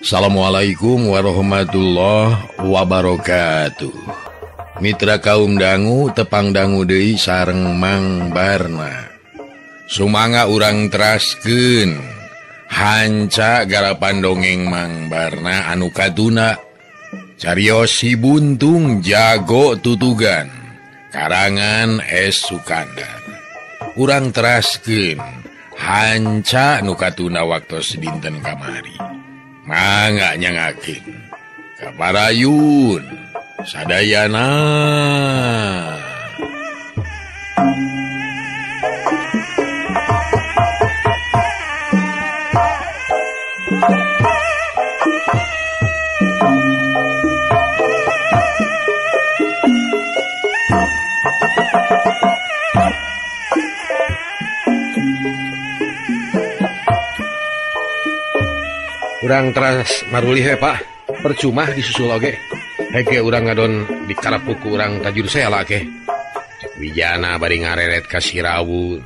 Assalamualaikum warahmatullahi wabarakatuh. Mitra kaum dangu tepang dangu deui sareng Mang Barna. Sumangga urang teraskeun hanca garapan dongeng Mang Barna anu katuna carios Si Buntung Jago Tutugan karangan S. Sukandar. Urang teraskeun hanca nu katuna waktos dinten kamari. Mangga nyangakeun kaparayun sadayana. Urang teras marulih we Pak, percuma disusul oge. Hege urang ngadon di karapuku urang tajur sela ke. Wijana bari ngareret ka Sirawun.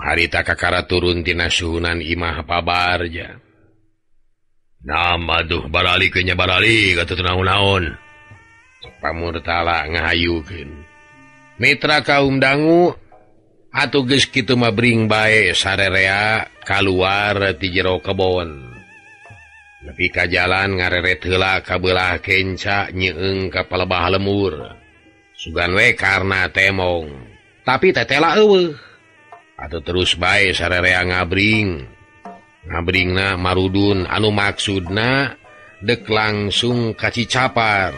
Harita kakara turun tina suhunan imah pabarja. Nama duh barali ke nya barali katuh naon-naon. Pamurtala ngahayukeun. Mitra kaum dangu atuh geus kitu mah bring bae sarerea kaluar ti jero kebon. Nepi ka jalan ngareret heula ka beulah kenca nyeung ka palebah lemur. Sugan we karna temong. Tapi tetela eueuh. Atuh terus bae sarerea ngabring. Ngabringna marudun anu maksudna dek langsung ka Cicapar.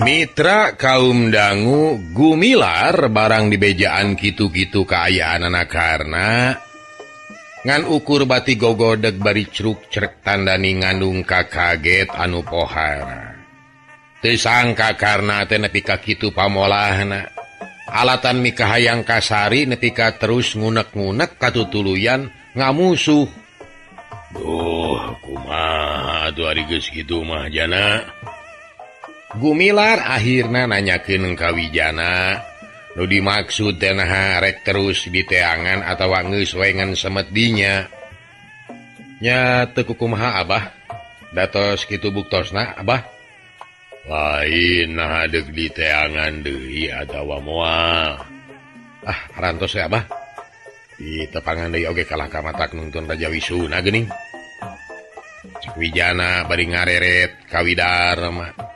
Mitra kaum dangu gumilar barang dibejaan kitu-kitu kaayaan anak karna ngan ukur bati gogodeg bari cruk-crek tandani ngandung kakaget anu pohara. Teu sangka karna teh nepi ka kitu pamolahna. Alatan mikahayang kasari nepi ka terus ngunek-ngunek katutuluyan ngamusuh. Duh, kumaha atuh ari geus kitu mah jana. Gumilar akhirna nanyakeun ka Wijana nu dimaksud teh naha rek terus diteangan atawa geus we ngan semet dinya. Nya teu kukumaha Abah, datos kitu buktosna Abah. Lain naha deuk diteangan deui atawa moal. Ah, rantos we Abah. Di tepangan deui oge kalah ka matak nungtun Raja Wisuna geuning. Cek Wijana bari ngareret ka Widarma.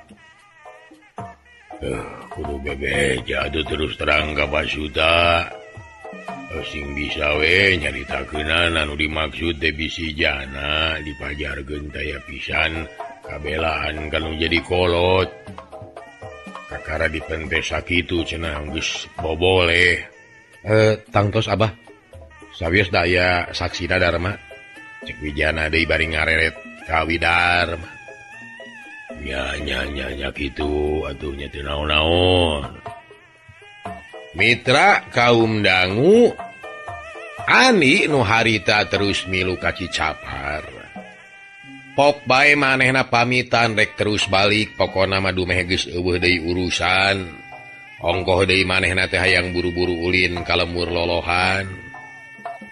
Kudu bebeja atuh terus terang ka Pasuta. Sing bisa we nyaritakeunana anu dimaksud teh bisi jana dipajarkeun taya pisan kabelaan kanu jadi kolot. Kakara dipentes sakitu cenah geus boboleh. Tangtos Abah. Sawios da aya saksina Darma. Cek Wijana deui bari ngareret ka Widarma. Nya nya nya nya kitu atuh nya teu naon-naon. Mitra kaum dangu ani nu harita terus milu ka Cicapar. Pok bae manehna pamitan rek terus balik pokona mah dumeh geus eueuh deui urusan. Ongkoh deui manehna teh hayang buru-buru ulin ka lemur lolohan.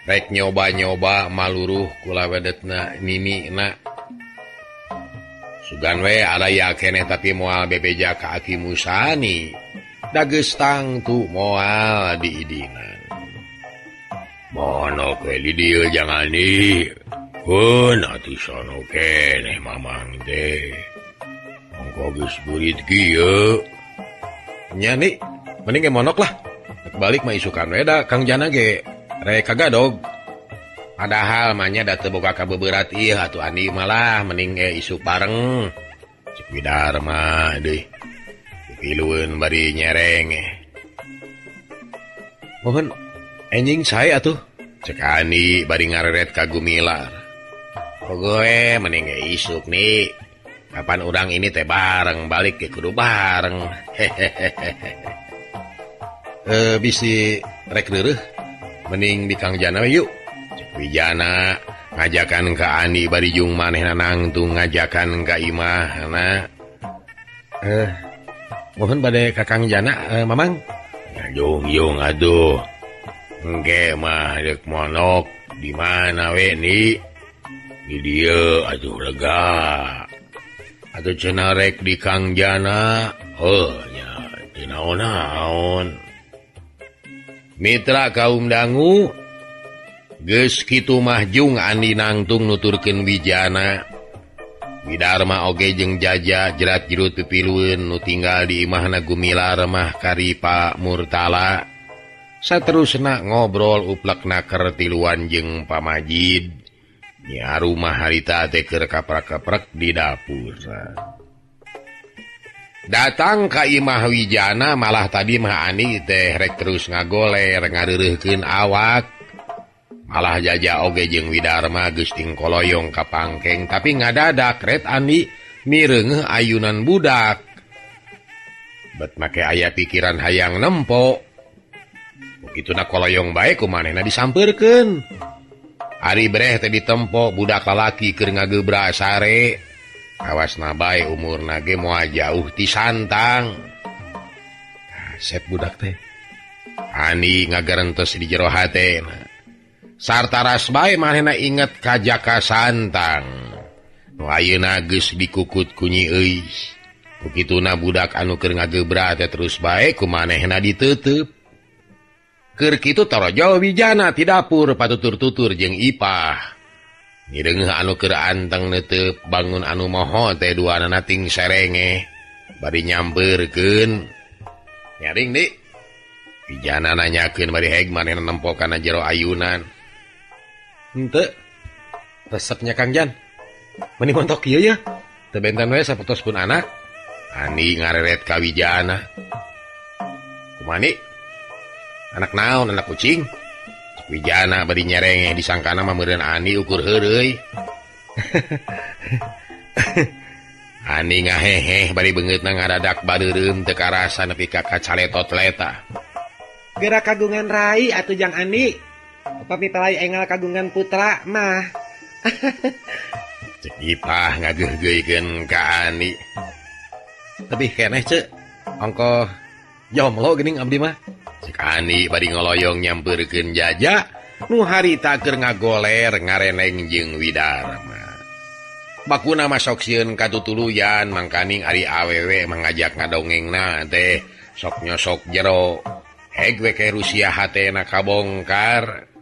Rek nyoba-nyoba maluruh kulawedetna nimina. Sugan we araya keneh tapi moal bebeja ka Aki Musani. Da geus tangtu moal diidinan. Monok we di dieu jangan di. Keun atuh sono keneh mamang teh. Ongko geus burit kieu. Nya ni, mending ge monok lah. Rek balik mah isukan we da Kang Jana ge rek kagadog. Padahal mah nya da teu boga kabeberat ieu atuh Andi malah mending ge isuk bareng. Cek Widarma deui. Pilueun bari nyereng. Mohon enjing sae atuh. Cek Andi bari ngareret ka Gumilar. Pogoe mending ge isuk nih. Kapan urang ini teh bareng balik ke kudu bareng. Hehehe. Bisi rek reureuh mending di Kang Jana we yuk. Cek Wijana ngajakan ka Andi bari jung manehna nangtung ngajakan ka imahna. Mohon bade ka Kang Jana Mamang. Ya jung aduh. Engke mah deuk monok di mana we ni? Di dieu aduh lega. Atuh cenah rek di Kang Jana. Heuh nya teu naon-naon. Mitra kaum dangu geus kitu mah jung Andi nangtung nuturkeun Wijana. Widarma oge jeung Jaja jerat jerut pipilueun nu tinggal di imahna Gumilar mah kari Pak Murtala. Saterusna ngobrol uplek naker tiluan jeung Pamajid. Nya rumah harita teh keur kaprak-kaprek di dapur. Datang ka imah Wijana malah tadi mah Andi teh rek terus ngagoler ngareureuhkeun awak. Malah Jaja oge jeung Widarma geus tingkoloyong ka pangkeng tapi ngadadak ret Andi mireungeuh ayunan budak. Bet make aya pikiran hayang nempo. Kituna koloyong bae ku manehna disampeurkeun. Ari breh teh ditempo budak lalaki keur ngagebra sare. Awasna bae umurna ge moal jauh ti Santang. Kasep budak teh. Andi ngagarentes di jero hatena. Sartaras bae manehna inget ka Jaka Santang. Nu ayeuna geus dikukut ku Nyi Euis. Ku kituna budak anu keur ngagebra teh terus bae ku manehna diteuteup. Keur kitu torojol Wijana ti dapur patutur-tutur jeung Ipah. Mireungeuh anu keur anteng neuteup bangun anu moho teh duanana ting serenge bari nyampeurkeun. Nyaring di. Wijana nanyakeun bari heg manehna nempo kana jero ayunan. Henteu. Resepnya Kang Jan. Meni montok kieu ya. Teu benten we sapertos pun anak. Andi ngareret ka Wijana. Kumaha ni? Anak naon anak kucing? Wijana bari nyerenge disangkana mah meureun Andi ukur heureuy. Andi ngaheheh bari beungeutna ngadadak bareureum teu karasa nepi ka kacaletot leta. Geura kagungan rai atuh jang Andi. Upami palai engal kagungan putra mah. Cek Ipah ngageugeuikeun ka Andi. Tebih keneh ceuk. Ongkoh jomblo geuning abdi mah. Cek Andi bari ngoloyong nyampeurkeun Jaja nu harita keur ngagoler ngareneng jeung Widarma. Bakuna mah sok sieun katutuluyan mangkaning ari awewe mangajak ngadongengna teh sok nyosok jero. Heg we ke Rusia hatena kabongkar.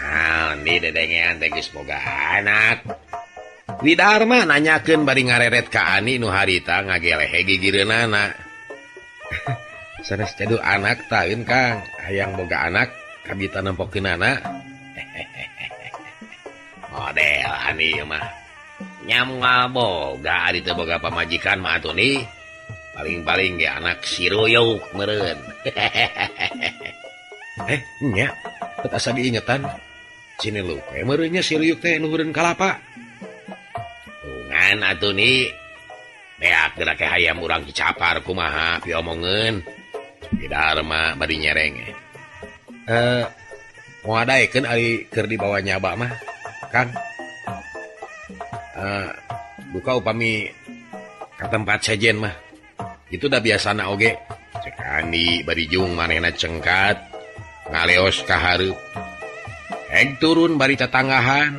Nah, ni dedengean teh geus boga anak. Widarma nanyakeun bari ngareret ka Ani nu harita ngagelehe gigireunana. Sanes cedu anak taeun Kang, hayang boga anak kabita nempokeunana. Model Ani mah. Nyam boga ari teu boga pamajikan mah atuh nih. Paling-paling ge anak si Ruyuk meureun. Nya, teu asa diingetan. Sini lupe meureunnya si Ruyuk teh luhureun kalapa. Ngan atuh nih. Beak geura ke hayam urang dicapar kumaha piomongeun. Widarma bari nyereng. Moal daekeun ari keur dibawa nyaba mah, Kang. Duka upami ka tempat sejen mah. Itu dah biasana oge. Cek Andi bari jung manehna cengkat ngaleos ka hareup. Heg turun bari tetanggahan.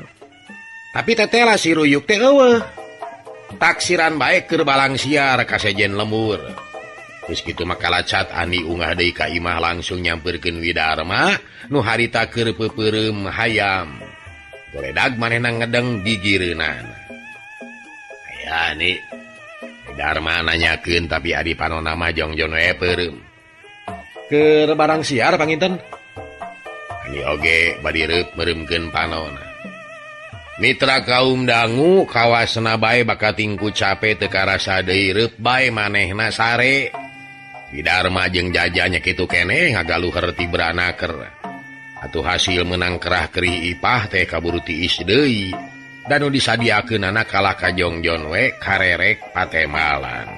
Tapi tetela si Ruyuk teh eueuh. Taksiran bae keur balang siar ka sejen lembur. Geus kitu mah kalacat Andi ungah deui ka imah langsung nyampeurkeun Widarma nu harita keur peupeurem hayam. Goledag manehna ngedeng gigireunana. Aya ni Widarma nanyakeun tapi ari panona mah jongjon we peureum. Keur barang siar panginten. Andi oge bari reup meureumkeun panona. Mitra kaum dangu kawasna bae bakatingku cape teu karasa deui reup bae manehna sare. Widarma jeung jajanya kitu keneh ngagaluher ti branaker. Atuh hasil menang kerah kerih ipah teh kaburu tiis deui. Dan nu disadiakeunana kalah ka jongjon we karerek patemalan.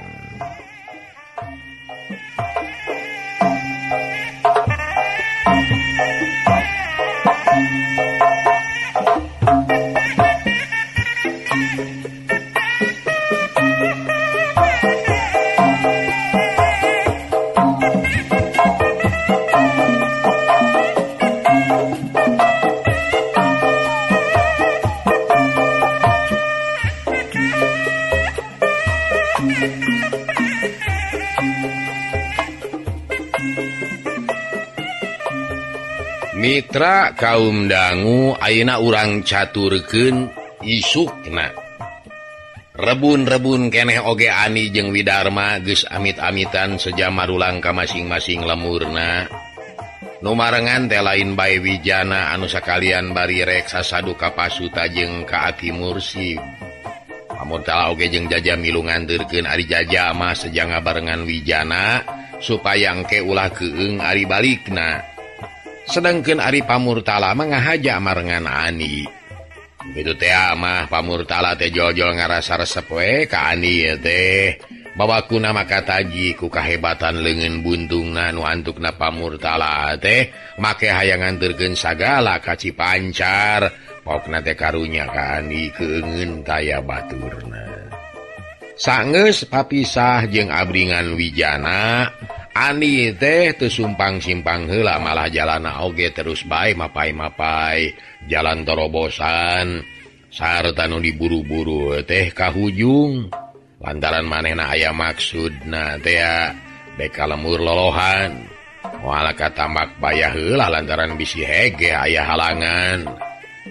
Mitra kaum dangu ayeuna urang caturkeun isukna. Rebun-rebun keneh oge Ani jeung Widarma geus amit-amitan seja marulang ka masing-masing lemurna. Nu marengan teh lain bae Wijana anu sakalian bari rek sasadu ka Pasuta jeung ka Aki Mursib. Pamurtala oge jeung Jaja milu nganteurkeun ari Jaja mah seja ngabarengan Wijana supaya engke ulah keung ari balikna. Sedangkan ari Pamurtala mah ngahaja marengan Ani. Begitu teh mah Pamurtala teh jol-jol ngarasa resep we ka Ani teh. Bawa kuna maka taji ku kahebatan leungeun buntungna nu antukna Pamurtala teh make hayang nganterkeun sagala ka Cipancar. Pokna teh karunya ka Ani keungeun taya baturna. Sanggeus papisah jeung abringan Wijana, Ani teh teu sumpang-simpang heula malah jalana oge terus bae mapai-mapai jalan torobosan sarta nu diburu-buru teh ka hujung lantaran manehna aya maksudna teh dek ka lemur lolohan moal ka tambak bayah heula lantaran bisi hege aya halangan.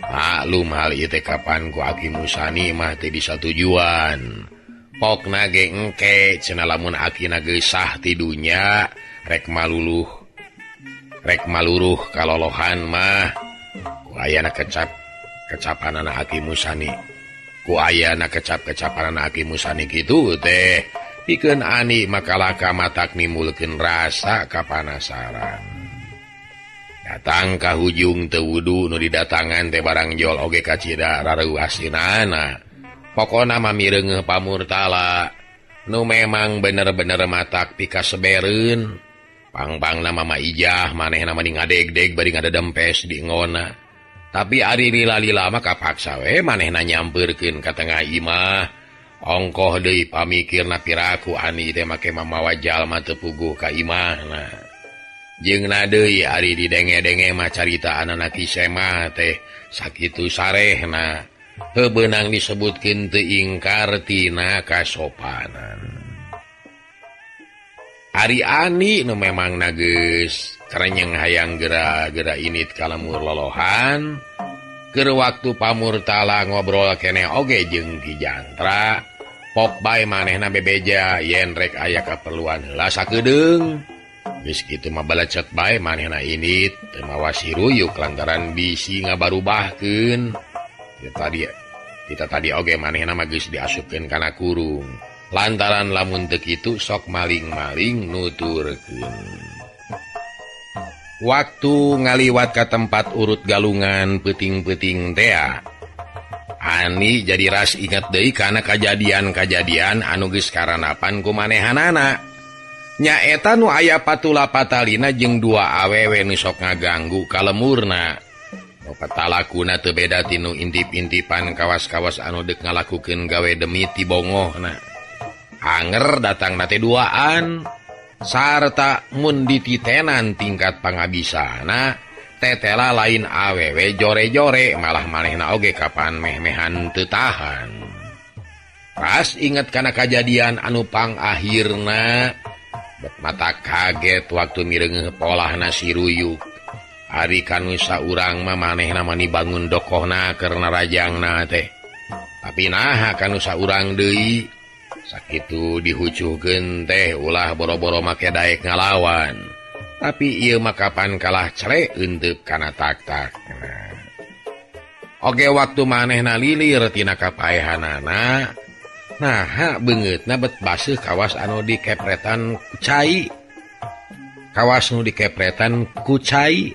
Maklum hal ieu teh kapan ku Aki Musani mah teu disatujuan. Pokna ge engke cenah lamun akina geus sah ti dunya rek maluruh kalolohan mah ku ayana kecap-kecapanana Aki Musani ku ayana kecap-kecapanana Aki Musani kitu teh pikeun Ani makalaka matak nimbulkeun rasa kapanasaran. Datang ka hujung teu wudu nu didatangan teh barang jol oge kacida rareuasinana. Pokona mah mireungeuh Pamurtala nu memang bener-bener matak pikasebereun. Pang-pangna Mama Ijah manehna mah ngadegdeg bari ngadedempes di ngona. Tapi ari lila-lila mah kapaksa we manehna nyampeurkeun ka tengah imah. Ongkoh deui pamikirna piraku Ani teh make mamawa jalma teu puguh ka imahna. Jeung deui ari didenge-denge mah caritaanana Ki Sema teh sakitu sarehna. Beunang disebutkeun teu ingkar tina kasopanan. Ari Ani nu memang geus karenyeng hayang gera-gera init ka lemur lolohan, keur waktu Pamurtala ngobrol keneh oge jeung Ki Jantra, pok bae manehna bebeja yen rek aya kaperluan heula sakedeung. Geus kitu mah balecet bae manehna init teu mawa siruyuk lantaran bisi ngabarubahkeun. Kita tadi oge manehna mah geus diasupkeun kana kurung lantaran lamun teu kitu sok maling-maling nuturkeun. Waktu ngaliwat ka tempat urut galungan peuting-peuting tea, Ani jadi ras ingat deui kana kajadian-kajadian anu geus karanapan ku manehanana. Nyaeta nu aya patula patalina jeung dua awewe nu sok ngaganggu ka lemurna. Petalakuna teu beda tinu intip-intipan kawas-kawas anu deuk ngalakukeun gawe demi ti bongohna. Anger datangna teh duaan sarta mun dititenan tingkat pangabisana tetela lain awewe jore-jore malah manehna oge kapan meh-mehan teu tahan. Pas inget kana kajadian anu pangakhirna bet mata kaget waktu mireungeuh polahna si Ruyuk. Ari kanusa urang mah manehna mani bangun dokohna karena rajangna teh. Tapi naha kanusa urang deui sakitu dihucuhkeun teh ulah boro-boro make daek ngalawan. Tapi ieu mah kapan kalah cere eunteuk kana tak-takna. Oge waktu manehna lilir tina kapaehanana naha beungeutna bet baseuh kawas anu dikepretan ku cai. Kawas nu dikepretan ku cai.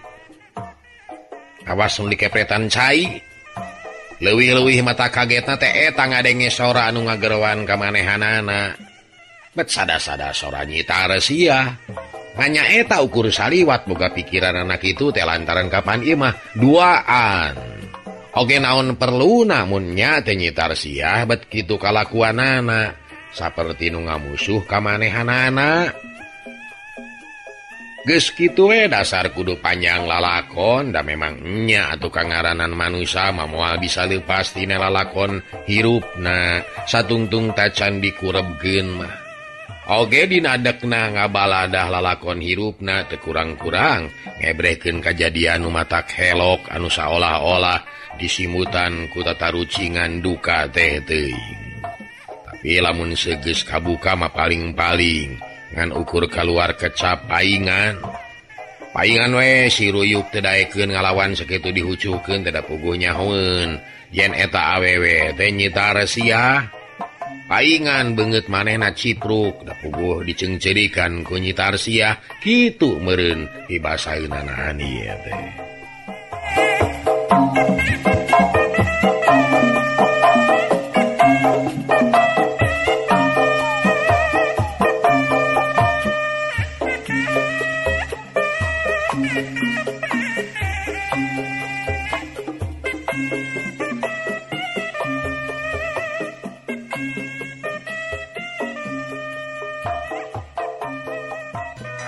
Kawas nu dikepretan cai. Leuwih-leuwih mata kagetna teh eta ngadenge sora anu ngageroan ka manehanana. Bet sada-sada sora Nyi Tarsiah. Hanya eta ukur saliwat boga pikiran anak itu teh lantaran kapan imah duaan. Oge naon perlu namun nya teh Nyi Tarsiah bet kitu kalakuanana saperti nu ngamusuh ka manehanana. Geus kitu we dasar kudu panjang lalakon da memang nya atuh kangaranan manusa mah moal bisa leupas tina lalakon hirupna satungtung tacan dikurebkeun mah. Oge dinadekna ngabaladah lalakon hirupna teu kurang-kurang ngebrehkeun kajadian nu matak helok anu saolah-olah disimutan ku tatarucingan duka teh teuing. Tapi lamun segeus kabuka mah paling-paling ngan ukur kaluar kecap paingan. Paingan we si ruyuk teu daekeun ngalawan sakitu dihucukeun teh da puguh nyahoeun yen eta awewe teh Nyi Tarsiah. Paingan beungeut manehna cipruk da puguh diceungceurikan ku Nyi Tarsiah kitu meureun dibasaeunana ieu teh.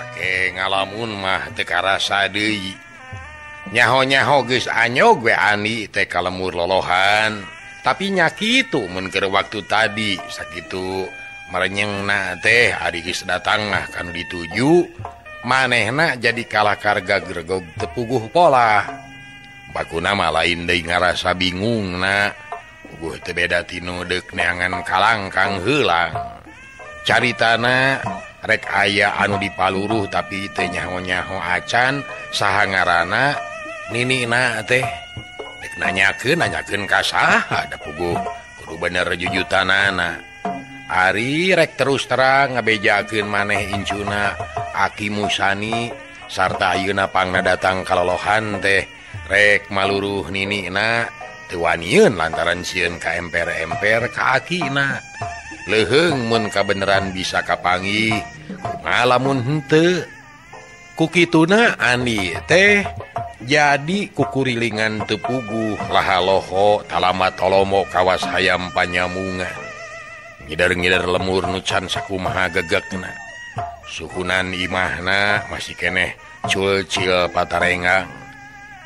Oke, ngalamun mah teu karasa deui. Nyaho-nyaho geus anyog we Ani teh kalemur lolohan. Tapi nya kitu mun keur waktu tadi sakitu marenyengna teh ari geus datang mah kanu dituju manehna jadi kalakar gagregog teu puguh pola. Bakuna mah lain deui ngarasa bingungna. Puguh teu beda tinu deuk neangan kalangkang heulang. Caritana rek aya anu dipaluruh tapi teu nyaho-nyaho acan saha ngaranna ninina teh rek nanyakeun ka saha da puguh kudu bener jujutanana. Ari rek terus terang ngabejakeun maneh incuna Aki Musani sarta ayeuna pangna datang kalolohan teh rek maluruh ninina teu wanieun lantaran sieun ka emper-emper ka akina. Leuheung mun kabeneran bisa kapanggih kumaha lamun henteu. Ku kituna Ani teh jadi kukurilingan teu puguh lahaloho talama tolomo kawas hayam panyamungan. Ngider-ngider lemur nu can sakumaha gegekna. Suhunan imahna masih keneh culcil patarengang.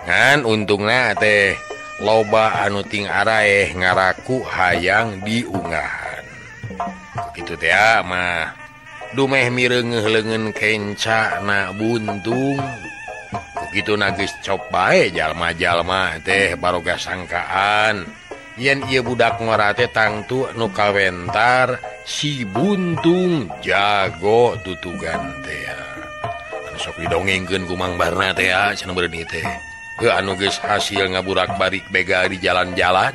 Ngan untungna teh loba anu ting araeh ngaraku hayang diunggahan. Kitu teh mah dumeh mireungeuh leungeun kenca na buntung. Kitu na geus cop bae jalma-jalma teh baroga sangkaan yen ieu budak ngora teh tangtu nu kawentar si buntung jago tutugan teh. Anu sok didongengkeun ku Mang Barna teh cenah beureun teh. Heuh anu geus hasil ngaburak-barik bega di jalan-jalan.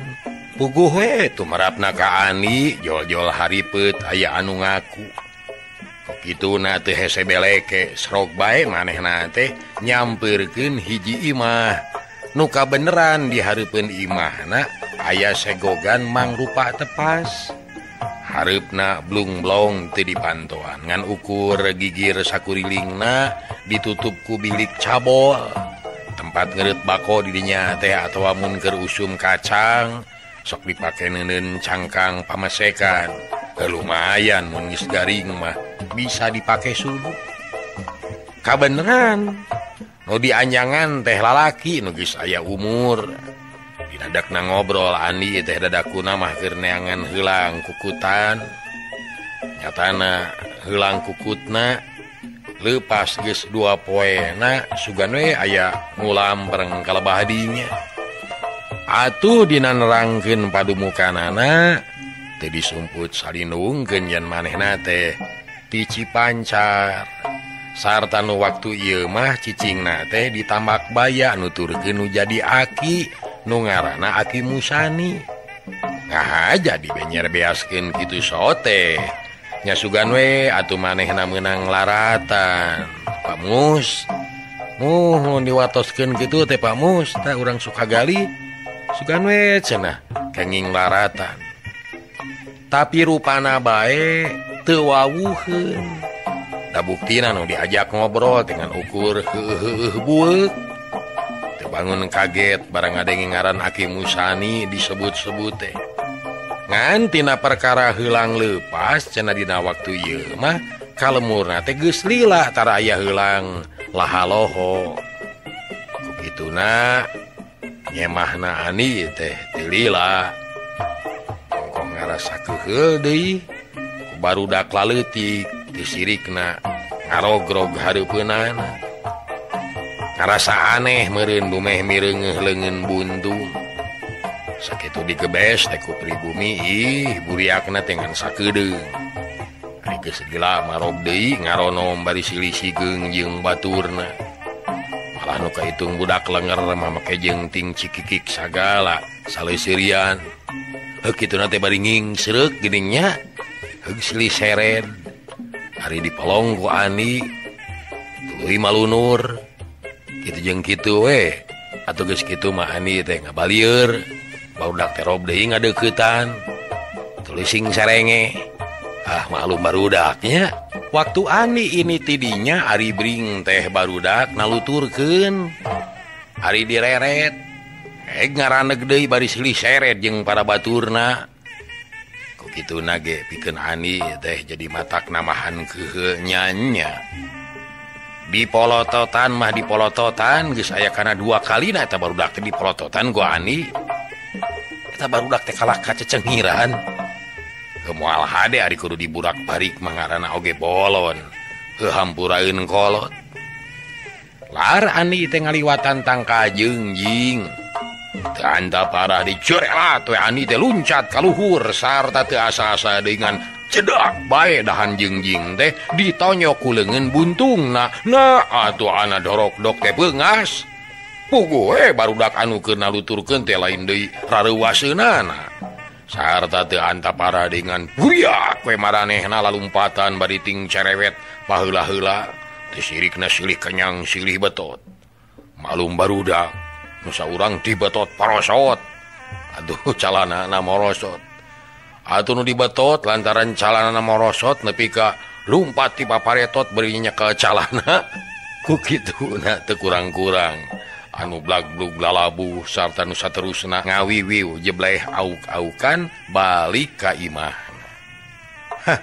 Puguh we tumerapna ka Ani jol-jol haripeut aya anu ngaku. Kok kituna teh hese beleke srok bae manehna teh nyampeurkeun hiji imah. Nu kabeneran di hareupeun imahna aya segogan mangrupa tepas. Hareupna blung-blong teu dipantoan ngan ukur gigir sakurilingna ditutup ku bilik cabol. Tempat ngeureut bako di dinya teh atawa mun keur usum kacang sok dipake neuneun cangkang pamasekan. Lumayan mun geus garing mah bisa dipake subuh. Kabeneran nu dianjangan teh lalaki nu geus aya umur. Dinadakna ngobrol Andi teh dadakuna mah keur neangan heulang kukutan. Nyatana heulang kukutna leupas geus 2 poena sugan we aya ngulam bareng kalebah dinya. Atuh dina nerangkeun padumukanana teu disumput salindungkeun yen manehna teh ti Cipancar. Sarta nu waktu ieu mah cicingna teh ditambak baya nuturkeun nu jadi aki nu ngaranna Aki Musani. Nah jadi benyer beaskeun kitu sote. Nya sugan we atuh manehna meunang laratan. Pak Mus. Muhun diwatoskeun kitu teh Pak Mus, tah urang Sukagali. Sugan we cenah kenging laratan. Tapi rupana bae teu wawuheun. Da buktina nu diajak ngobrol dengan ukur heuheuh bueuk. Teu bangun kaget barang ngadenge ngaran Aki Musani disebut-sebut teh. Ngan tina perkara heulang leupas cenah dina waktu ieu mah kalemurna teh geus lila tara aya heulang lahaloho. Ku kituna nyemahna Ani teh teu lila. Kongkong ngarasa keuheul deui ku barudak laleutik disirikna ngarogrog hareupeunana. Ngarasa aneh meureun dumeh mireungeuh leungeun buntung. Sakitu digebes teh ku pribumi ih buriakna teh ngan sakedeung. Ari geus gila marog deui ngaronom bari silih sigeung jeung baturna. Malah nu kaitung budak lenger mah make jeung ting cikikik sagala saleusirian. Heuh kituna teh bari ngingsreuk geuning nya. Heug silih sered. Ari dipelong ku Ani tuluy malunur. Kitu jeung kitu we. Atuh geus kitu mah Ani teh ngabalieur. Barudak teh rob deui ngadeuketan. Tuluy sing sarenge. Ah maklum barudaknya. Waktu Ani ini tidinya ari bring teh barudak naluturkeun. Ari direret. Ngaraneg deui bari silih seret jeung para baturna. Ku kituna ge pikeun Ani teh jadi matak namahan keuheuh nya-nya. Dipolototan mah dipolototan geus aya kana dua kalina eta barudak teh dipolototan ku Ani. Eta barudak teh kalah ka cecengiran. Moal hade ari kudu diburak-barik mangarana oge bolon. Heuh hampuraeun kolot. Lar Ani teh ngaliwatan tangka jengjing. Teu anta parah dicorelat we Ani teh luncat ka luhur sarta teu asa-asa dengan cedak bae dahan jengjing teh ditonyok ku leungeun buntungna. Nah atuh ana dorok-dok teh beungas. Puguh we barudak anu keur naluturkeun teh lain deui rareuwaseunana. Sarta teu anta parah dengan buriak we maranehna lalumpatan bari ting cerewet paheula-heula teh sirikna silih kenyang silih betot. Malum barudak nu saurang dibetot parosot. Aduh calanana morosot. Atuh nu dibetot lantaran calanana morosot nepi ka lumpat ti paparetot bari nyekel calana. Ku kituna teu kurang-kurang. Anu blag-blug lalabuh sarta nu saterusna ngawiwiw jebleh auk-aukan balik ka imah. Hah,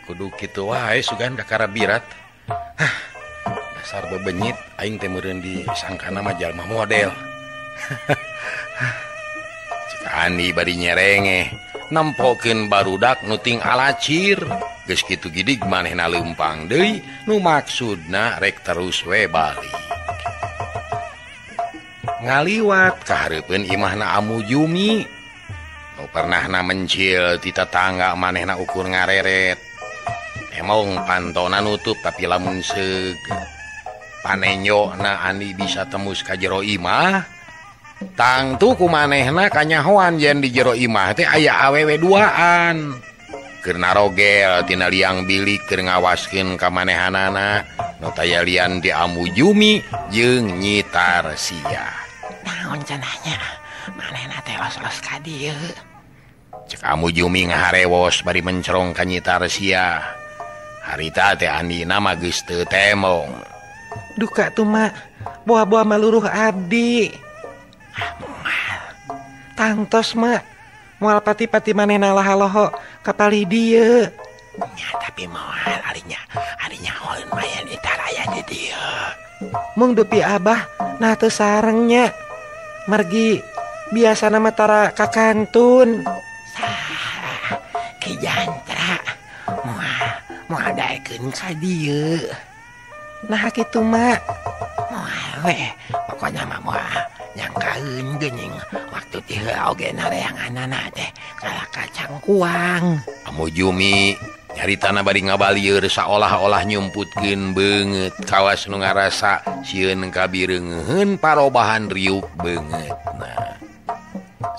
kudu kitu wae sugan kakara birat. Hah, dasar bebenyit aing teh meureun disangkana mah jalma model. Cek Ani bari nyerengeh nempokeun barudak nu ting alacir. Geus kitu gidig manehna leumpang deui nu maksudna rek terus we balik. Ngaliwat kahareupeun imahna Amu Jumi nu pernahna mencil ti tetangga manehna ukur ngareret. Emong pantona nutup tapi lamun seug panenyona Ani bisa tembus ka jero imah. Tangtu ku manehna kanyahoan yen di jero imah teh aya awewe duaan. Keur narogel tina liang bilik keur ngawaskeun ka manehanana nu taya lian di Amu Jumi jeung Nyi Tarsia. Naon cenahnya manehna teh los-los ka dieu. Cek Amu Jumi ngaharewos bari mencerong ka Nyi Tarsia. Harita teh Ani mah geus teu temong. Duka tuh mak, buah-buah maluruh abdi. Ah moal. Tangtos mak, moal pati-pati manehna lahaloho kapalih dieu. Nya tapi moal arinya, arinya hoeun mayan eta raya di dieu. Mung dupi abah nah teu sarengnya. Margi biasana mah tara kakantun. Sah, Ki Jantra moal moal daekeun ka dieu. Nah kitu mak. Moal we, pokona mah moal nyangkaeun geuning waktu ti heula oge nareanganana teh kalah ka cangkuang. Amu Jumi nyaritana bari ngabalieur saolah-olah nyumputkeun beungeut kawas nu ngarasa sieun kabireungeun parobahan riuk beungeutna.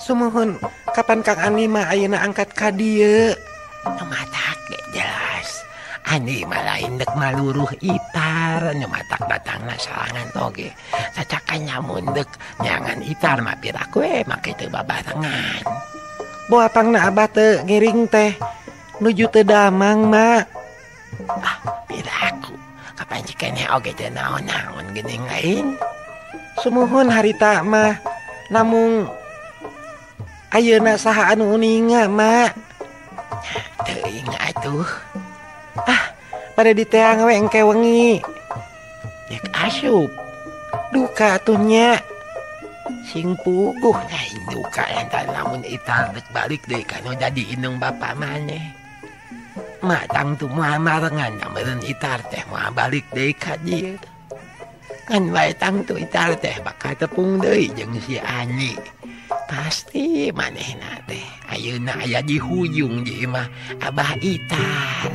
Sumuhun kapan Kang Andi mah ayeuna angkat ka dieu? Nu matak ge jelas. Andi mah lain dek maluruh Itar, nu matak datangna salangan oge. Sacakan nyamun dek nyangan Itar mah piraku we make teu babarengan. Boa pangna abah teu ngiring teh nuju teu damang mak. Ah, piraku kapan cikeneh oge teu naon-naon geuning lain. Sumuhun harita mah namung ayeuna saha anu uninga mak. Teuing atuh. Ah, pada diteang we engke wengi. Dek asup. Duka atuh nya. Sing puguh lain duka lantaran lamun Itar dek balik deui ka nu jadi indung bapa maneh. Mak tangtu moal marengan meureun Itar teh moal balik deui ka dieu. Ngan wae tangtu Itar teh bakal tepung deui jeung si Ani. Pasti manehna teh ayeuna aya di hujung di imah Abah Itar.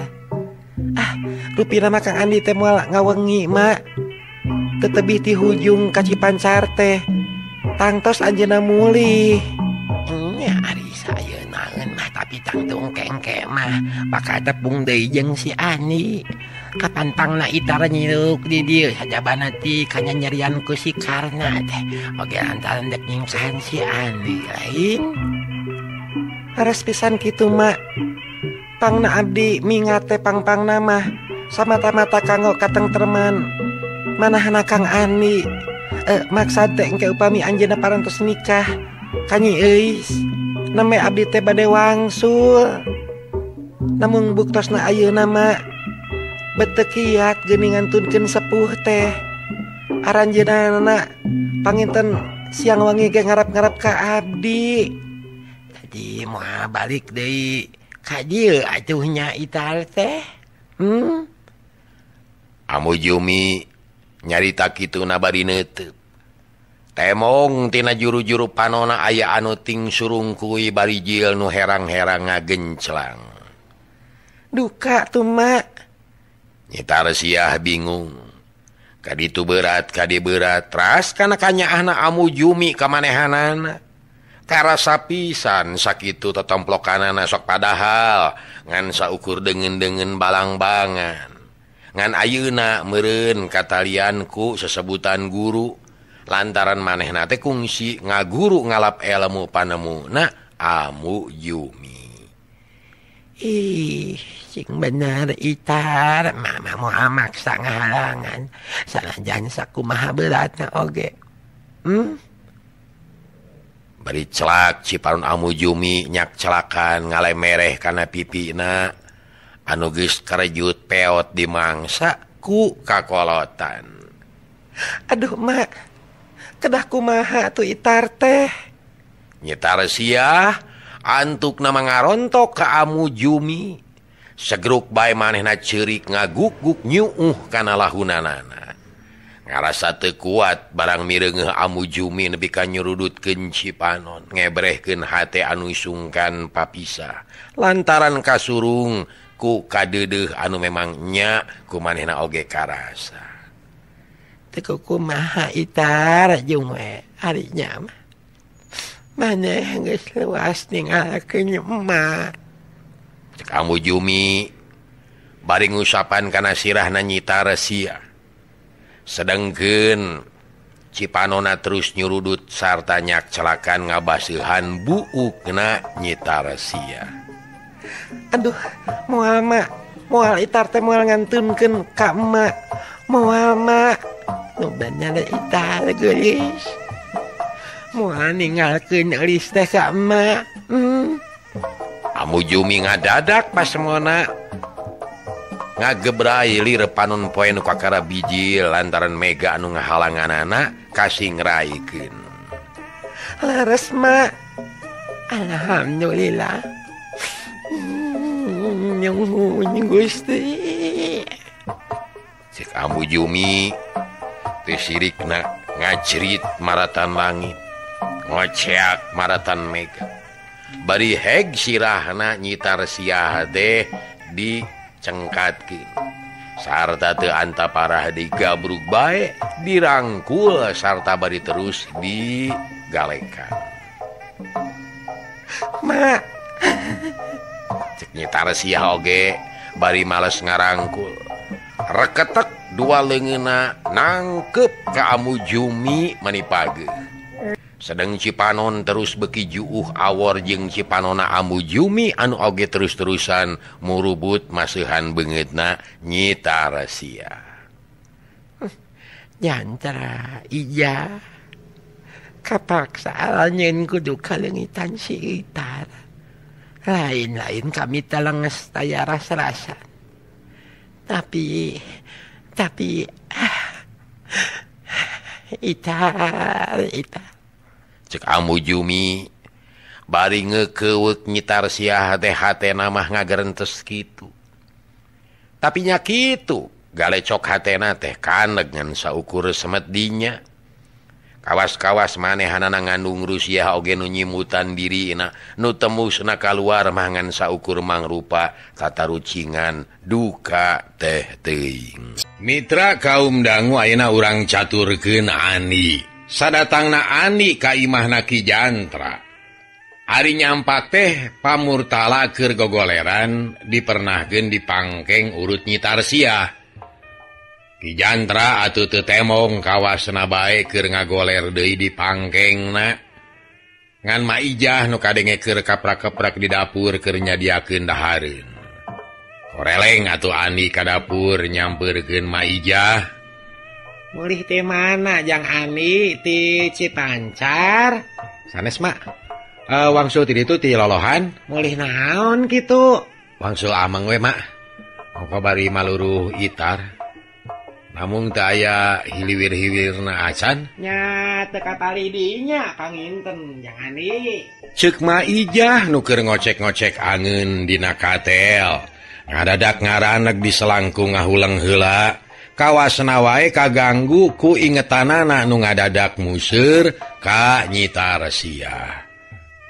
Ah, rupina mah Kang Andi teh moal ngawengi mak. Tetebih ti hujung ka Cipancar teh. Tangtos anjeunna mulih. Nya ari sayeuna mah tapi tangtung kengke mah bakal tepung deui jeung si Ani. Kapan pangna Itar nyiruk di dieu sajabana ti kanyanyerian ku si Karna teh. Oge lantaran dek nyingkahan si Ani lain. Hares pisan kitu mak. Pangna abdi mingat teh pangpangna mah samata-mata kanggo katengtreman manahna Kang Andi. Maksad teh engke upami anjeunna parantos nikah ka Nyi Euis neme abdi teh bade wangsul. Namun buktosna ayeuna mah beteu kiat geuning ngantunkeun sepuh teh. Aranjeunna panginten siang wangi ge ngarap-ngarap ka abdi. Tadi moal balik deui ka dieu atuh nya Itar teh. Amu Jumi nyarita kituna bari neuteub. Temong tina juru-juru panona aya anu ting surungkuy bari jil nu herang-herang ngagenclang. Duka tuh mak. Nyitar siah bingung. Kaditu berat, kadi berat. Teras kana kanyaahna Amu Jumi kamanehanana. Karasa pisan sakitu tetomplokanana sok padahal ngan saukur dengen-dengen balang-bangan. Ngan ayeuna meureun katalianku sesebutan guru lantaran manehna teh kungsi ngaguru ngalap ilmu panemuna Amu Jumi. Ih, sing bener Itar, mama moal maksa ngahalangan. Sanajan sakumaha beratna oge. Bari celak Ciparun Amu Jumi nyak celakan ngalemereh kana pipina. Anu geus karejut peot dimangsa ku kakolotan. Aduh mak, kedah kumaha tuh Itar teh? Nyitar siah antukna mangarontok ka Amu Jumi. Segruk bae manehna ceurik ngaguk-guk nyuuh kana lahunanana. Ngarasa teu kuat barang mireungeuh Amu Jumi nepi ka nyurudutkeun Cipanon, ngebrehkeun hate anu sungkan papisah. Lantaran kasurung ku kadeudeuh anu memang nya ku manehna oge karasa. Teu kumaha Itar jeung we ari nya mah. Maneh geus luas ninggalkeun emak. Cek Amu Jumi bari ngusapan kana sirahna Nyitar sia. Sedengkeun Cipanona terus nyurudut sarta nyak celakan ngabaseuhan buukna Nyitar sia. Aduh, moal mak, moal Itar teh moal ngantunkeun ka emak. Moal mak, nu bener Itar geulis. Moal ninggalkeun eulis teh ka emak. Amu Jumi ngadadak pasemona ngagebrai lir panon poe nu kakara biji lantaran mega anu ngahalanganana kasih ngraikeun. Leres mak. Alhamdulillah. Nyuhun Gusti. Cek Ambu Jumi teh sirikna ngajrit maratan langit, ngoceak maratan mega. Bari heg sirahna nyitar siah teh dicengkatkeun. Sarta teu antaparah digabrug bae, dirangkul sarta bari terus digalekan. Mak. Cek Nyi Tarsiah oge bari males ngarangkul. Reketek dua leungeunna nangkep ka Amu Jumi manipage. Sedang Cipanon terus beki juuh awor jeung Cipanona Amu Jumi anu oge terus-terusan murubut maseuhan beungeutna Nyi Tarsiah. Jantra ija kapaksa nyeun kudu kaleungitan si Itar. Lain-lain kami telenges taya ras-rasan. Tapi Itar. Cek Amu Jumi bari ngekeuweuk Nyi Tarsiah teh hatena mah ngagerentes kitu. Tapi nya kitu galecok hatena teh kaneg ngan saukur semet dinya. Kawas-kawas manehanana ngandung Rusiah oge nu nyimutan dirina nu temusna kaluar mah ngan saukur mangrupa tatarucingan duka teh teuing. Mitra kaum dangu ayeuna urang caturkeun Ani. Sadatangna Ani ka imahna Ki Jantra. Ari nyampak teh pamurtala keur gogoleran dipernahkeun di pangkeng urut Nyi Tarsiah. Ki Jantra atuh teu temong kawasna bae keur ngagoler deui di pangkengna. Ngan Ma Ijah nu kadenge keur kaprak-keprak di dapur keur nyadiakeun dahareun. Koreleng atuh Ani ka dapur nyampeurkeun Ma Ijah. Mulih ti mana jang Ani ti Cipancar? Sanes mak. Wangsul ti ditu ti lolohan. Mulih naon kitu? Wangsul ameng we mak. Ongko bari maluruh Itar. Namung teu aya hiliwir-hiwirna acan. Nya teu kapali dinya panginten jang Ani. Ceuk Ma Ijah nu keur ngocek-ngocek angeun dina katel. Ngadadak ngaraneg di selangkung ngahuleng heula. Kawasna wae kaganggu ku ingetanana nu ngadadak museur ka Nyi Tarsiah.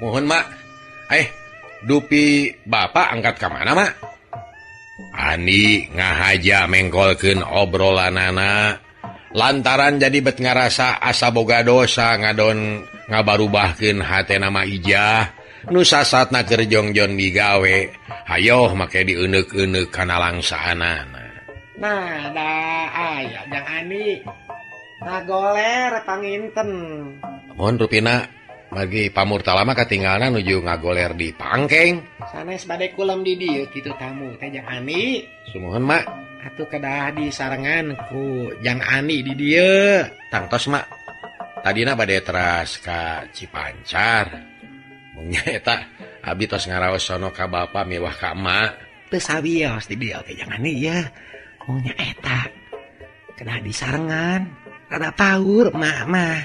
Mohon mak. Dupi bapak angkat ka mana mak? Ani ngahaja mengkolkeun obrolanana lantaran jadi bet ngarasa asa boga dosa ngadon ngabarubahkeun hatena Ma Ijah nu sasatna keur jongjon digawe hayoh make dieuneuk-euneuk kana langsaanana. Nah, da aya jang Ani ngagoler panginten. Mohon rupina margi pamurtala mah katinggalna nuju ngagoler di pangkeng. Sanes bade kulem di dieu kitu tamu teh jang Ani. Sumuhun mak. Atuh kedah disarengan ku jang Ani di dieu. Tangtos mak. Tadina bade teras ka Cipancar. Mung nya eta abdi tos ngaraos sono ka bapa miwah ka emak. Teu sawios di dieu teh jang Ani ya. Mung nya eta kedah disarengan rada paur mak mah.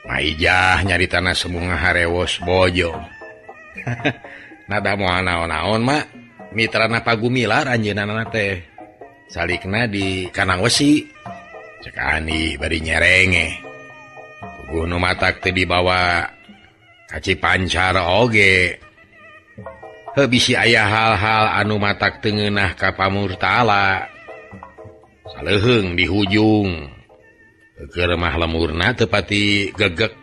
Maijah nyaritana semua harewos bojong. Nada moal naon-naon mak. Mitrana pagumilar anjeunna teh. Salikna di Kanang Wesi. Cek Ani bari nyerenge. Puguh nu matak teh dibawa ka Cipancar oge. Heuh bisi aya hal-hal anu matak teu ngeunah ka pamurtala. Saleuheung di hujung. Keur mah lemurna teu pati gegek.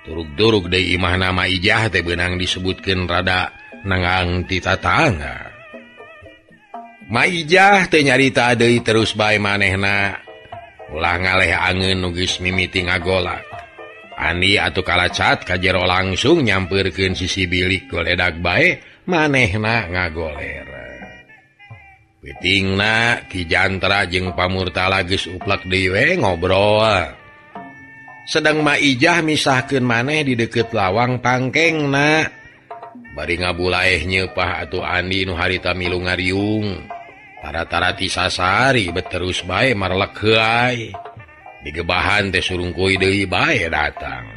Turug-turug deui imahna Ma Ijah teh beunang disebutkeun rada nangang ti tatangga. Ma Ijah teh nyarita deui terus bae manehna. Ulah ngaleh angeun nu geus mimiti ngagolak. Ani atuh kalacat ka jero langsung nyampeurkeun sisi bilik goledak bae manehna ngagoler. Pitingna Ki Jantra jeung pamurtala geus uplak deui we ngobrol. Sedang Ma Ijah misahkeun maneh di deukeut lawang pangkengna. Bari ngabulaeh nyeupah atuh Andi nu harita milu ngariung. Tara-tara ti sasari bet terus bae marlek heuay. Digebahan teh surungkuy deui bae datang.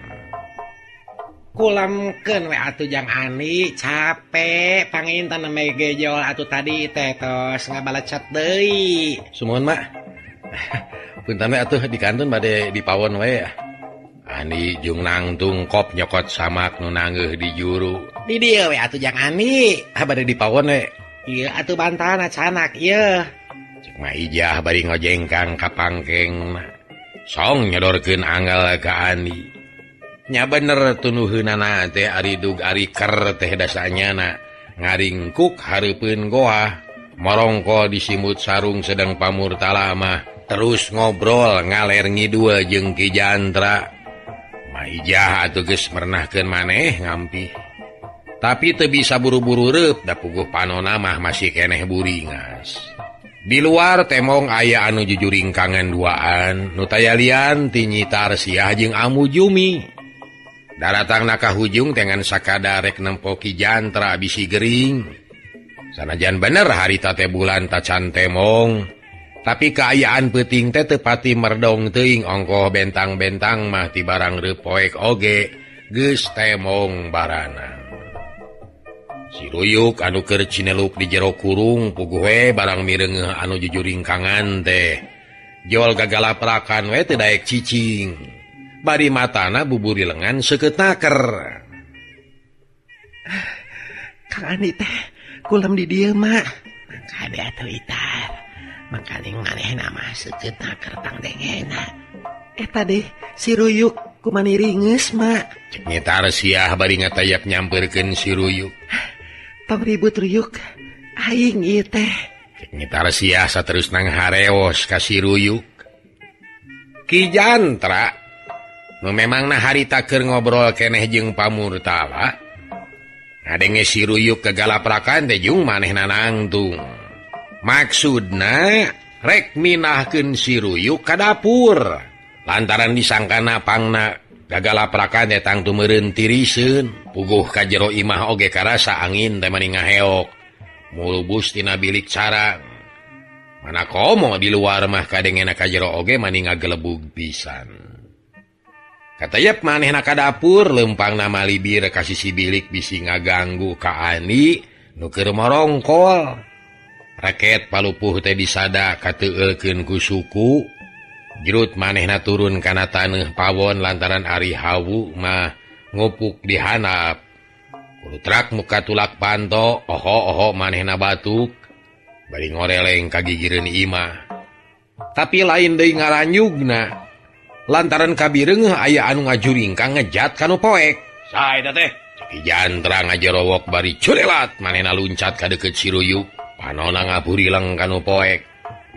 Kulamkeun we atuh jang Ani capek panginten meh gejol atuh tadi teh tos ngabalecet deui. Sumuhun mak. Punten we atuh di kantun bade dipawon we. Ani jeung nangtung kop nyokot samak nu nanggeuh di juru. Di dieu we atuh jang Ani. Ah bade dipawon we. Ieu atuh bantana canak ieu. Cek Ma Ijah bari ngojengkang ka pangkengna. Song nyodorkeun angel ka Ani. Nya bener tunuheunana teh ari dug ari ker teh dasanyana ngaringkuk hareupeun goah morongko disimut sarung sedang Pamurtala mah terus ngobrol ngaler ngidul jeung Ki Jantra. Maijah atuh geus mernahkeun maneh ngampi. Tapi teu bisa buru-buru reup da puguh panona mah masih keneh buringas. Di luar temong aya anu jujuringkangan duaan nu tayalian ti Nyi Tarsiah jeung Amu Jumi. Daratangna ka hujung dengan sakada rek nempo Ki Jantra bisi gering. Sanajan bener harita teh bulan tacan temong, tapi kaayaan peuting teh teu pati merdong teuing ongkoh bentang-bentang mah ti barang reupoek oge geus temong barana. Si Ruyuk anu keur cineluk di jero kurung puguh we barang mireungeuh anu jujuringkangan teh. Jol gagalaprakan we teu daek cicing. Bari matana buburi lengan seukeut naker. Kang Andi teh kulem di dieu mak. Kade atuh itar. Makaning manehna mah seukeut naker tangdengena. Eta deh si Ruyuk kumani ringeus mak. Cek Nyi Tarsiah bari ngatayap nyampeurkeun si Ruyuk. Tong ribut Ruyuk, aing ieu teh. Cek Nyi Tarsiah saterusna ngahareos ka si Ruyuk. Ki Jantra nu memangna harita keur ngobrol keneh jeung Pamurtala. Ngadenge si Ruyuk kegalaprakan teh jeung manehna nangtung. Maksudna rek minahkeun si Ruyuk ka dapur. Lantaran disangkana pangna gagalaprakan teh tangtu meureun tiriseun. Puguh ka jero imah oge karasa angin teh mani ngaheok. Mulubus tina bilik carang. Mana komo di luar mah kadengena ka jero oge mani ngagelebug pisan. Katayep manehna ka dapur lempangna malibir ka sisi bilik bisi ngaganggu ka Ani nu keur morongkol. Raket palupuh teh disada kateueulkeun ku suku. Jerut manehna turun kana taneuh pawon lantaran ari hawu mah ngupuk di handap. Kulutrak muka tulak panto, oho-oho manehna batuk. Bari ngoreleng ka gigireun imah. Tapi lain deui ngaranyugna. Lantaran kabireungeuh aya anu ngajuringkang ngejat kanu poek. Sae teh. Ki Jantra ngajerowok bari curelat manehna luncat ka deukeut si Ruyuk. Panona ngaburileng kanu poek.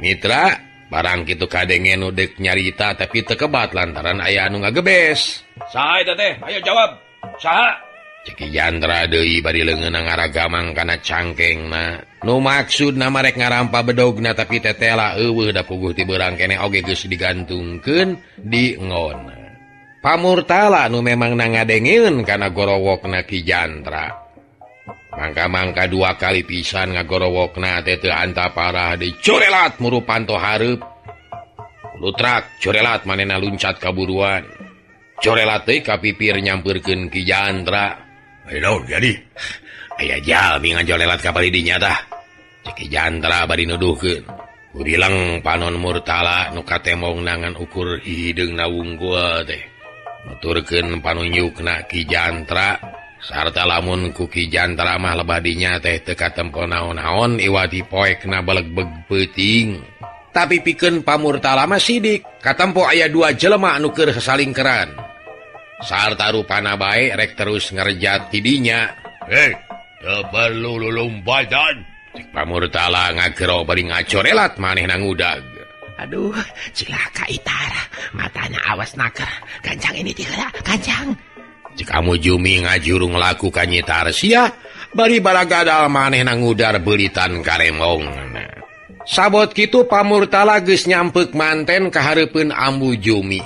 Mitra barang kitu kadenge nu deuk nyarita tapi teu kebat lantaran aya anu ngagebes. Sae teh, ayo jawab. Saha? Cek Ki Jantra deui bari leungeunna ngaragamang kana cangkengna. Nu maksudna marek ngarampa bedogna tapi tetela eueuh da puguh ti beurang keneh oge geus digantungkeun di ngona. Pamurtala nu memangna ngadengeun kana gorowokna Ki Jantra. Mangka-mangka dua kali pisan ngagorowokna teh teu antaparah dicorelat muru panto hareup. Lutrak corelat manehna luncat kaburuan. Corelat teh ka pipir nyampeurkeun Ki Jantra. Ayo jadi. Aya jalmi ngajolelat ka palidinya tah. Cek Ki Jantra bari nuduhkeun. Kurileng panon Murtala nu katemong nangan ukur hideungna wungkul teh. Nuturkeun panunjukna Ki Jantra sarta lamun ku Ki Jantra mah lebadinya teh teu katempo naon-naon iwati poekna belegbeg peuting. Tapi pikeun Pamurtala mah sidik, katempo aya dua jelema anu keur sasalingkeran. Sarta rupana bae rek terus ngerjat tidinya. Hei, teu perlu lulumpatan. Cek Pamurtala ngagero bari ngacorelat manehna ngudag. Aduh, cilaka itara, matanya awas naker. Gancang ini tiga, gancang. Cek Amu Jumi ngajurung laku ka Nyi Tarsiah, bari baragadal manehna ngudar beulitan karemongna. Sabot kitu Pamurtala geus nyampeuk manten ka hareupeun Ambu Jumi.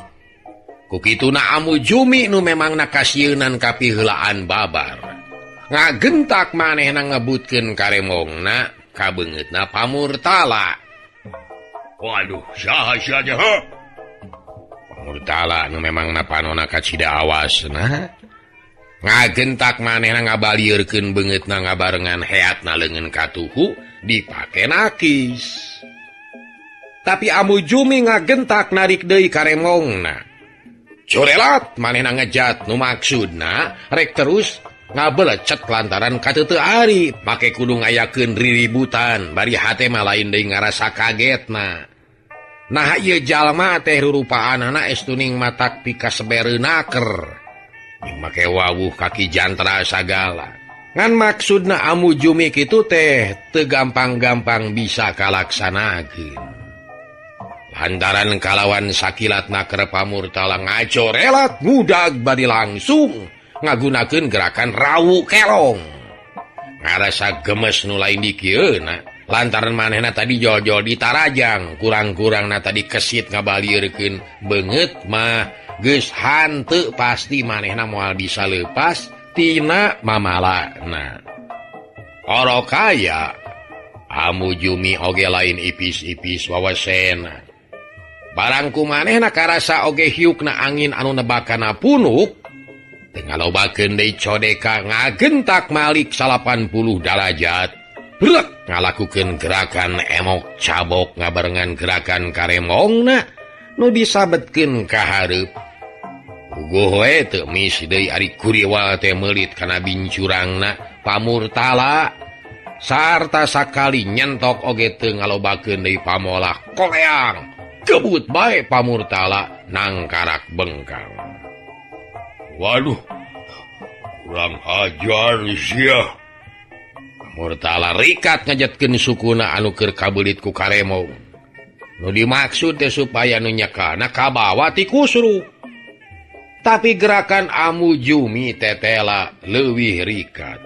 Ku kituna Amu Jumi nu memangna kasieunan kapiheulaan babar. Ngagentak manehna ngebutkeun karemongna ka beungeutna Pamurtala. Waduh, saha sia teh? Pamurtala nu memangna panona kacida awasna. Ngagentak manehna ngabalieurkeun beungeutna ngabarengan heatna leungeun katuhu dipake nakis. Tapi Amu Jumi ngagentak narik deui karemongna. Corelat manehna ngejat nu maksudna rek terus ngabelecet lantaran kateuteung ari make kudu ngayakeun riributan bari hate mah lain deui ngarasa kagetna. Nah ieu jalma teh rurupaanana estuning matak pikasebereunaker. Jeung make wawuh kaki jantra sagala. Ngan maksudna Amu Jumi kitu teh teu gampang-gampang bisa kalaksanakeun. Lantaran kalawan sakilatna keur Pamurtala ngacorelat ngudag bari langsung ngagunakeun gerakan rawu kelong. Ngarasa gemes nu lain dikieuna. Lantaran manehna tadi jol-jol ditarajang, kurang-kurangna tadi kesit ngabalieurkeun beungeut mah geus hanteu pasti manehna moal bisa leupas tina mamalana. Orok kaya Amu Jumi oge lain ipis-ipis wawasena. Barang ku manehna karasa oge hiukna angin anu nebakana punuk, teu ngalobakeun deui codeka ngagentak malik 80 derajat. Brek ngalakukeun gerakan emok cabok ngabarengan gerakan karemongna nu disabetkeun ka hareup. Puguh we teu mis deui ari kuriwal teh meulit kana bincurangna Pamurtala sarta sakali nyentok oge teu ngalobakeun deui pamolah koleang. Kebut bae Pamurtala nangkarak bengkang. Waduh, kurang ajar sia. Murtala rikat ngajetkeun sukuna anu keur kabeulit ku karemong. Nu dimaksud teh supaya nu nyekana kabawa ti kusru. Tapi gerakan Amu Jumi tetela leuwih rikat.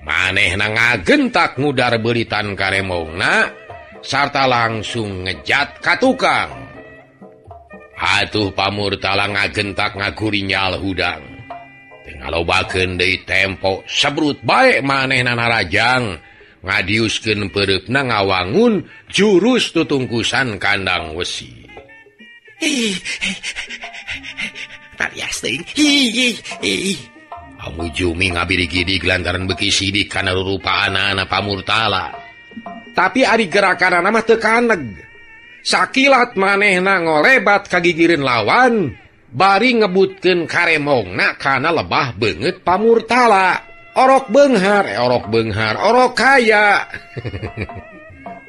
Manehna ngagentak ngudar beulitan karemongna sarta langsung ngejat ka tukang. Atuh Pamurtala ngagentak ngagurinyal hudang. Ngalobakeun deui tempo sebrut bae manehna narajang ngadiuskeun peureupna ngawangun jurus tutungkusan kandang wesi. Tarias teuing. Amu Jumi ngabiri-gidig lantaran beuki sidik kana rurupaanana Pamurtala. Tapi ari gerakanana mah teu kaneg. Sakilat manehna ngolebat kagigireun lawan bari ngebutkeun karemongna kana lebah beungeut Pamurtala. Orok beunghar, orok beunghar, orok kaya.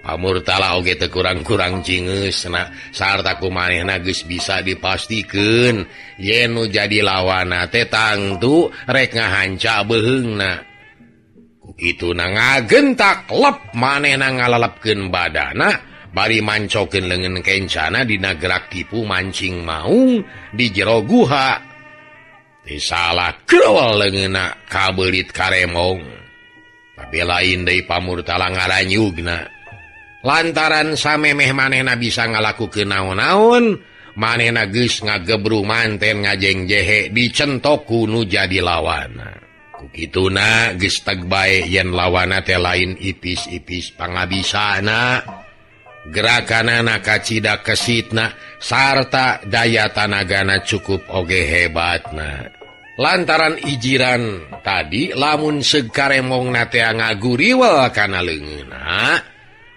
Pamurtala oge teu kurang-kurang cingeusna sarta ku manehna geus bisa dipastikeun yen nu jadi lawanna teh tangtu rek ngahanca beuheungna. Ku kituna ngagentak lep manehna ngalalepkeun badana bari mancokeun leungeun kencana dina gerak tipu mancing maung di jero guha. Teu salah krewel leungeunna kabeulit karemong. Tapi lain deui Pamurtala ngaranyugna. Lantaran samemeh manehna bisa ngalakukeun naon-naon, manehna geus ngagebru manten ngajeng jehe dicentok ku nu jadi lawanna. Ku kituna geus teg bae yen lawanna teh lain ipis-ipis pangabisana. Gerakanana kacida kesitna sarta daya tanagana cukup oge hebatna. Lantaran ijiran tadi lamun seug karemongna teh ngaguriwel kana leungeunna,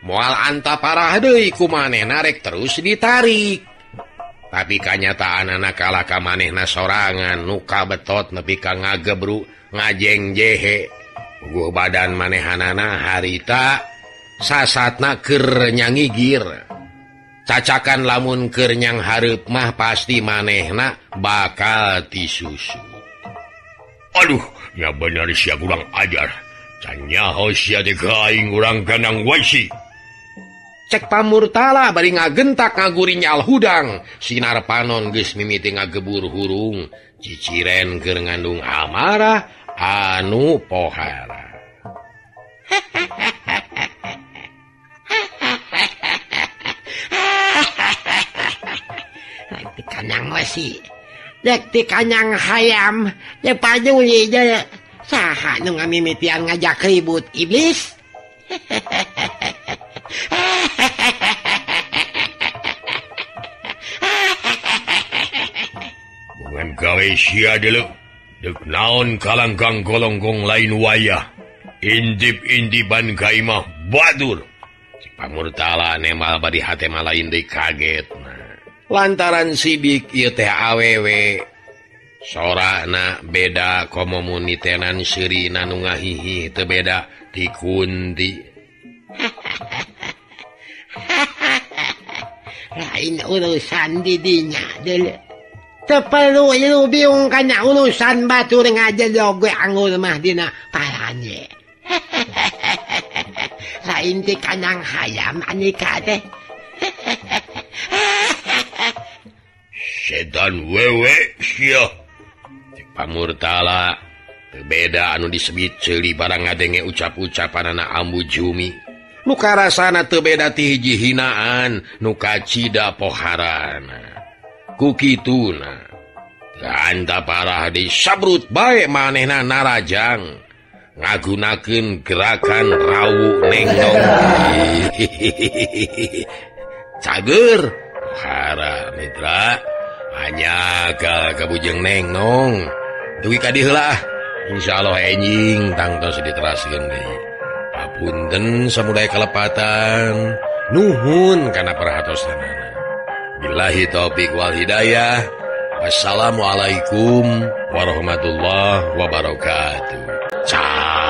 moal anta parah deui ku manehna rek terus ditarik. Tapi kanyataanana kalah ka manehna sorangan nu kabetot nepi ka ngagebru ngajeng jehe. Puguh badan manehanana harita sasatna keur nyangigir. Cacakan lamun keur nyang hareup mah pasti manehna bakal disusu. Aduh, ya bener sia kurang ajar. Canyaho sia teh aing urang ganang wasi. Cek Pamurtala bari ngagentak ngagurinyal hudang. Sinar panon geus mimiti ngagebur hurung. Ciciren keur ngandung amarah anu pohara. Dek kanyang wesi, dek ti kanyang hayam, dek pajuli dek saha nu ngamimitian ngajak ribut iblis. Bukan gawe sia deuleu, deuk naon kalangkang golonggong lain wayah. Intip-intipan ka imah batur. Si Pamurtala nemal bari hate mah lain deui kaget. Lantaran sidik ieu teh awewe sorana beda komo munitenan seurina nu ngahihi teu beda ti kunti. Lain urusan di dinya deuleu. Teu perlu ilu biung kana urusan batur ngajedog we anggur mah dina paranje. Lain ti kanang hayam Andika teh. Setan wewe sia. Cek Pamurtala teu beda anu disebut ceuli barang ngadenge ucap-ucapanana Ambu Jumi. Nu karasana teu beda ti hiji hinaan nu kacida poharana. Ku kituna ganta parah disabrut bae manehna narajang ngagunakeun gerakan rawu nengnong. Cager pohara mitra hanya ka bujeng nengnong dugi ka dieu heula. Insyaallah enjing tangtos diteraskeun deui. Apunten samudaya kalepatan, nuhun kana perhatosanana. Billahi taufik wal hidayah. Wassalamualaikum warahmatullahi wabarakatuh. Ciao.